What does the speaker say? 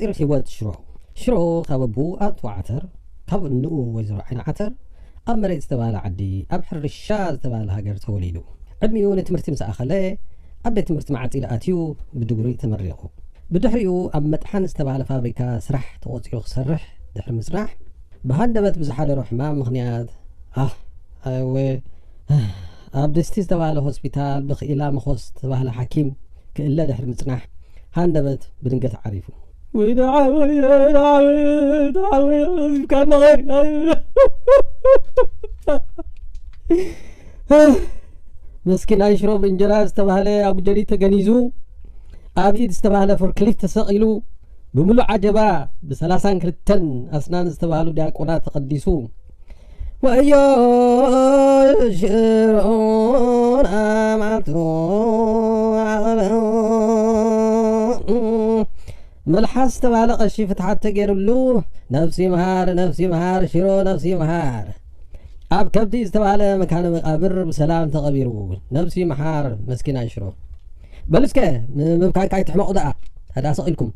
ምስጢር ህይወት ሽሮ። ሽሮ ካብ ኣቦኡ ኣቶ ዓተር፣ ካብ እንኡ ወይዘሮ ዓይኒ ዓተር ኣብ መሬት ዝተባህለ ዓዲ፣ ኣብ ሕርሻ ዝተባህለ ሃገር ተወሊዱ። ዕድሚኡ ንትምህርቲ ምስ ኣኸለ ኣብ ቤት ትምህርቲ መዓጺድ ኣትዩ ብድግሪ ተመሪቑ። ብድሕሪኡ ኣብ መጥሓን ዝተባህለ ፋብሪካ ስራሕ ተቖጺሩ ክሰርሕ ድሕሪ ምጽናሕ፣ ብሃንደበት ብዝሓደሮ ሕማም ምኽንያት፣ ኣህ፣ ኣወ፣ ኣብ ድስቲ ዝተባህለ ሆስፒታል ብክኢላ መኾስ ዝተባህለ ሓኪም ክእለ ድሕሪ ምጽናሕ፣ ሃንደበት ብድንገት ዓሪፉ። ወይ ደዓወ፣ ደዓወ፣ ደዓወ፣ ካብ መቐር-፣ መስኪን ኣይሽሮ ብእንጀራ ዝተባህለ ኣቡጀዲ ተገኒዙ፣ ኣብ ኢድ ዝተባህለ ፎርክሊፍት ተሰቒሉ፣ ብምሉእ ዓጀባ ብሰላሳን ክልተን ኣስናን ዝተባህሉ ዲያቆናት ተቐዲሱ፣ ወዮ ሽሮን ኣማቱ መልሓስ ዝተባህለ ቀሺ ፍትሓት ተገይሩሉ፣ ነፍሲ መሃር፣ ነፍሲ መሃር፣ ሽሮ ነፍሲ መሃር። ኣብ ከብቲ ዝተባህለ መካነ መቃብር ብሰላም ተቐቢሩ። ነፍሲ መሃር መስኪን ኣይሽሮ። በሉ እስከ፣ ምብካይካ ኣይትሕመቑ ደኣ፣ ታዲያ ሰቕ ኢልኩም።